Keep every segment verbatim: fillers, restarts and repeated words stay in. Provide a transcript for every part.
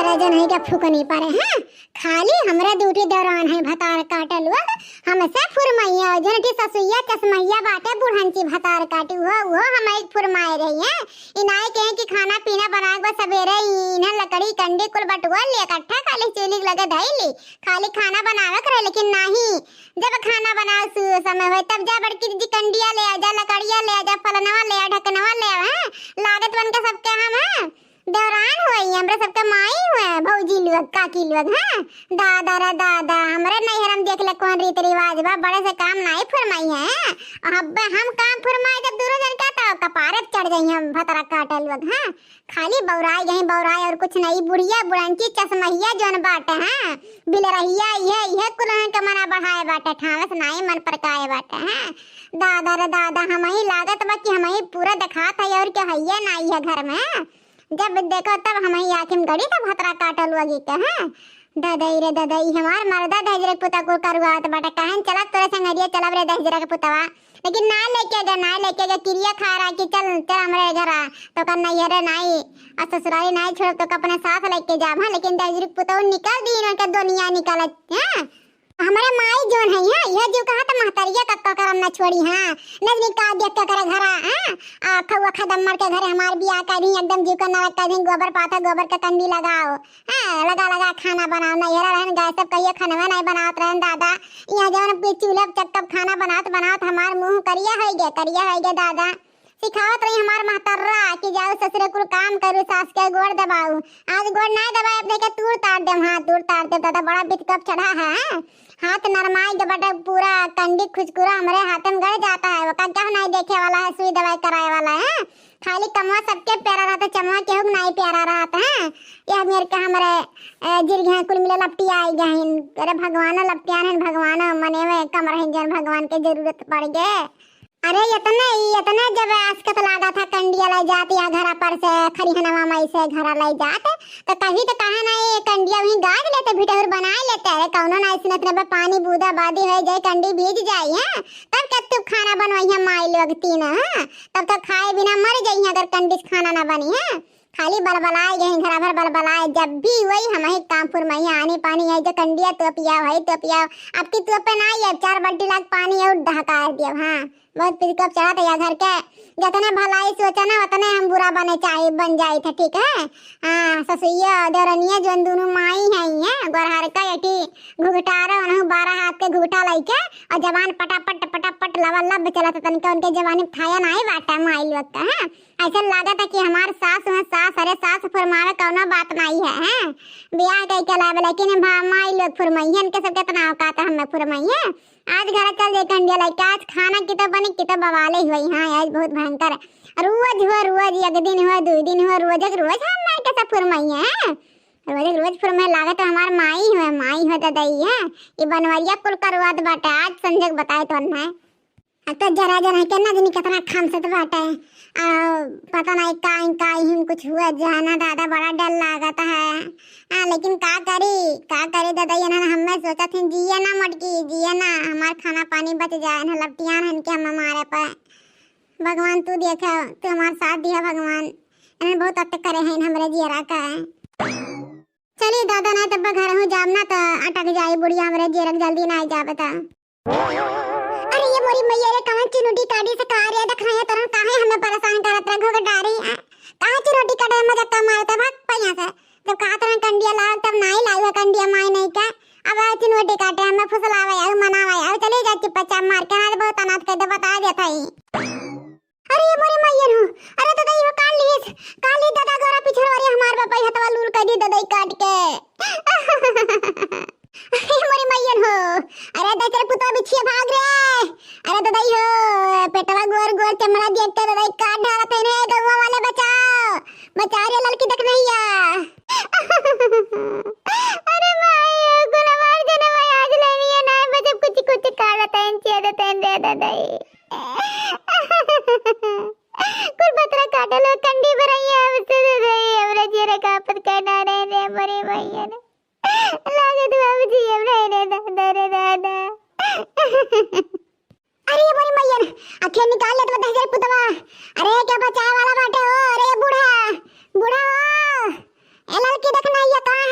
अरे जनही का फुकनी परे, हाँ? खाली हमरे दुइ ठे देवरान है भतार काटे लोग, हमसे फुरमइया, जनठी ससुइया चश्मइया बाटे बुढ़ंची भतार काटी, उहो, उहो हमइ फुरमाए रही है। ई नाई कहे कि खाना पीना बनाए के बाद सबेरे इन्हें लकड़ी कंडी कुल बटुआ ले इकट्ठा खाली चूल्ही लगे धइली, खाली खाना बनावे करे, लेकिन नाही, जब खाना बनावे सु-, समय होए तब जा बड़की दीदी कंडिया ले आ, जा लकड़िया ले आ, जा फलनवा ले आ, ढकनवा ले आ, हैं? लागत बन के सबके हम, हैं? देवरान होई, हमरे सबके माई हुए, भौजी लोग, काकी लोग, हाँ? दादा रे दादा, हमरे नैहर में देख ले कौन रीत रिवाज बा, बड़े से काम नाई फुरमाई है, हाँ? अब हम काम फुरमाई जब दूनो जन का तो कपारे पे चढ़ जाई हम भतरा काटे लोग, हाँ? खाली बौराई गई बौराई और कुछ नहीं, बुढ़िया बुढ़ंची चश्महिया जौन बाटे, हाँ? बिलरहिया, इहे, इहे कुल के मना बढ़ाए बाटे, ठावस नाई मन परकाए बाटे, हाँ? दादा रे दादा, हमही लागत बा कि हमही पूरा देखात है और के हइये नाई है घर में, हाँ? जब देखो तब हमही आँखी में गड़ी तब भतरा काटे लोगी के, हाँ? ददई रे ददई, हमार मर्दा दहिजरे के पुता कुल करुआत बाटे, कहन चला तोरे संगरिया चलब रे दहिजरे के पुतवा, लेकिन ना लेके गए, ना लेके गए, किरिया खा रहा कि चल, चल हमरे घर आ, तो कर नैहरे नाई, आ ससुरारी नाई छोड़, तो अपने साथ लेके जाब, हाँ? लेकिन दहिजरे के पुतवा निकल दी, इनके दुनिया निकल, हाँ? हमरे माई जौन है, हाँ, यह जीव कहा तो महतरिया तक का करम न छोड़ी, हाँ? नजनी का देख के करे घरा, हाँ? आ खौआ खदम्मर के घरे हमार बियाह कर दी, एकदम जीव का नरक कर दी, गोबर पाथा, गोबर का कंडी लगाओ, हाँ, लगा लगा खाना बनाओ, नैहरा रहन गए सब कहिए खनवे नहीं बनावत रहन दादा। यहाँ जौन अपने चूल्हा पे चक्कब खाना बनावत बनावत हमार मुँह करिया होइ गए, करिया होइ गए दादा। सिखावत रही हमार महतर्रा कि जाओ ससुरे कुल काम करू, सास के गोड़ दबाऊ। आज गोड़ नहीं दबाए, अपने के तूर तार देम, हाँ, तूर तार देम दादा, बड़ा बितकप चढ़ा है, हाँ? हाथ नरमाई के बटे पूरा कंडी खुजकुरा हमरे हाथ में गड़ जाता है, वो का क्या नहीं देखे वाला है, सुई दवाई कराए वाला है, हाँ? खाली कमवा सबके प्यारा रहता, चमवा केहू के नाई प्यारा रहता है। यह मेर के हमरे, ए, जिरगिया कुल मिले लपटिया आई गहिन। अरे भगवानो लपटियान है, भगवानो मने में कम रहिन जन भगवान के जरूरत पड़ गए। अरे इतने, इतने जब आसकत लागा था कंडिया लाई जात या घरा पर से खरिहनवा माई से घरा लाई जात, तो कभी तो कहा ना ये कंडिया वहीं गाज लेते, भिटहुर बनाए लेते। अरे कौनो ना इसने इतने बे पानी बूदा बादी है जाए, कंडी भीज जाई है, तब कब तू खाना बनवाई है माई लोग तीन, हाँ? तब तो खाए बिना मर जाई है अगर कंडी से खाना ना बनी है। खाली बलबलाए गए, घरा भर बलबलाए, जब भी वही हम ही काम फुरमैया आनी पानी है, जो कंडिया तो पियाओ है तो पियाओ, अब की तो पे ना ये चार बाल्टी लाग पानी और डहका दियो, हाँ, बहुत पिकअप चढ़ा था या घर के, जतने भलाई सोचा ना उतने हम बुरा बने चाहे, बन जाए थे, ठीक है? हाँ, ससुइया देवरनिया जौन दोनों माई है, ये गोरहर का एटी घुघटारा, उन्हों बारह हाथ के घुघटा लइके और जवान पटापट पटापट लवा लब चलत, तनिका उनके जवानी में थाया नाई बाटा माई लोग का, हाँ? ऐसा लागत है कि हमार सास में सास, अरे सास फुरमावे कौनो बात नहीं है, हैं? ब्याह कई के लावे, लेकिन हम माई लोग फुरमइहन के सब कितना औकात है हमें फुरमइहे। आज घर चल जाए कंडिया लइके, आज खाना की तो बनी की तो बवाले ही हुई, हाँ, आज बहुत भयंकर। रोज हुआ, रोज एक दिन हुआ, दो दिन हुआ, रोज एक रोज हम माई के सब फुरमइहे, हैं? रोज एक रोज फुरमइ लागत है हमार माई हुआ, माई हुआ ददई है। ये बनवरिया कुल करवात बाटे, आज संजोग बताए तो है। अब तो जरा जरा के ना जनी कितना खमसत बाटे। आ, पता नहीं का, का ही कुछ हुआ जाना दादा, बड़ा डर लागत है। हाँ, लेकिन का करी, का करी दादा, ये ना हमें सोचत हैं, जिए ना मटकी, जिए ना, हमार खाना पानी बच जाए ना, लपटियान हन के हम मारे पे। भगवान तू देखे, तू हमार साथ दिया भगवान। इन्हें बहुत अटक करे हैं हमरे जियरा का। चली दादा, ना तब घर हूँ जाब ना तो अटक जाई बुढ़िया हमरे जियरा के, जल्दी ना आई जाबे तो। अरे ये मोरी मैया रे, कहाँ चिनुटी काटी से कहा रे, देखाया तरह काहे हमें परेशान करत रह घोग डारी, आ? कहाँ चिनुटी काटे में धक्का मारत है, भाग पइया से। जब कहा तरह कंडिया लाग तब नाई लाई है कंडिया माई नहीं का। अब आए चिनुटी काटे हमें फुसलावे आऊ मनावे आऊ, चली जा चुपचाप मार के, आज बहुत अनाथ कर दे, बता देता ही। अरे ये मोरी मैयन हो, अरे दादा, ये काट लिए, काट लिए दादा, गोरा पिछड़ वाली हमार बापा, ये हथवा लूल कर दी दादा, ये काट के। अरे मोरी मैयन हो, अरे दचर पुतवा बिछिया भाग रे। अरे दादा, ये हो, पेटवा गोर गोर चमड़ा देख के दादा, ये काट डालत है ने, गौवा वाले बचाओ, बचा रे ललकी देख नैया। अरे माई, कुल हमार जनम आज लेनिया ना, बस अब कुछ कुछ काटत है, छेदत है रे दादा। कुल पतरा काटल, कंडी भरैया, अब से दे दे, हमरा जियरा का आपत करना रे, रे, मरे भैया ने। लागत बाबूजी, हमरा रे दादा, रे दादा। अरे ये मोरी मैया ने, आँखें निकाल लेत बा दहिजर पुतवा। अरे क्या बचाए वाला बाटे हो, अरे बूढ़ा, बूढ़ा हो। ए ललकी देख नैया, कहाँ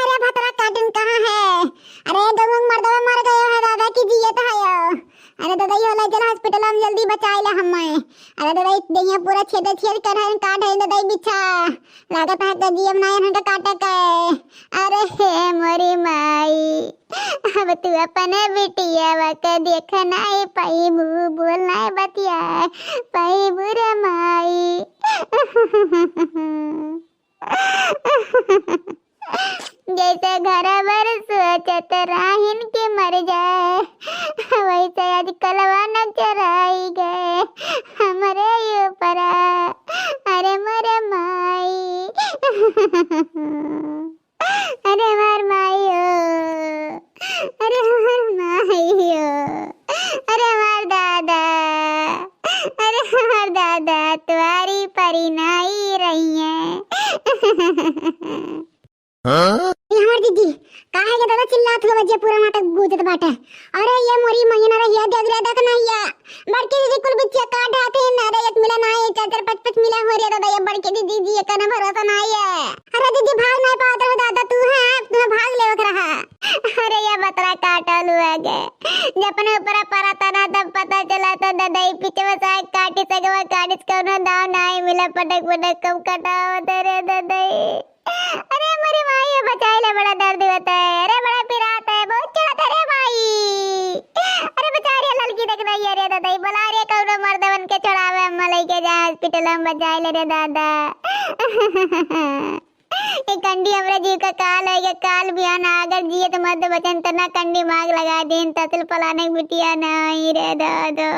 ददाई, देहिया पूरा छेद छेद कर हन, काट हन ददाई बिच्छा। लागत है कि जियम ना हन का काटे के। अरे हे मोरी माई, अब तू अपने बिटिया के देख नाई पईबू, बोल नाई बतिया पईबू रे माई। जैसे घर भर सोचत राहिन के मर जाए, वैसे आज कलवा नजर आई गए हमरे ऊपरा। अरे मोरे माई, अरे हमार माई हो, अरे हमार माई हो, अरे हमार दादा, अरे हमार दादा, तुम्हारी परी नाई रही है। हाँ? ए हमार दीदी, काहे के दादा चिल्लात हो बजिया पूरा नाटक गूंजत बाटे। अरे ये मोरी महीना रही है, देख रे, देख ना ये। बड़की दीदी कुल बिच्चिया काट डालत है, ना रे, एक मिला ना है, चार चार पाँच पाँच मिला हो रे दादा, ये बड़की दीदी जी, एकर ना भरोसा ना है। अरे दीदी भाग ना पावत रहो दादा, तू है, तुम्हें भाग लेवक रहा। अरे ये बतरा काटल हुआ गे, जब अपने ऊपर परा तना तब पता चला तो ददई पीछे में साग काटी सगवा काटी कौनो दाव ना मिला, पटक पटक कम कटावत रे ददई। अरे मोरी माई, बचाई ले, बड़ा दर्द होता है। अरे बड़ा पिरात है, बहुत चढ़त है रे माई। अरे बचा रे ललकी, देख रही है रे ददई, बोला रे कौनो मर्दवन के छोड़ावे, अम्मा लेके जाए हॉस्पिटल में, बचाई ले रे दादा। ये कंडी हमरे जीव का काल है, ये काल बिहान अगर जिए तो मर्द बचन तना कंडी माग लगा दिन तसल फलाने बिटिया नहीं रे दादा।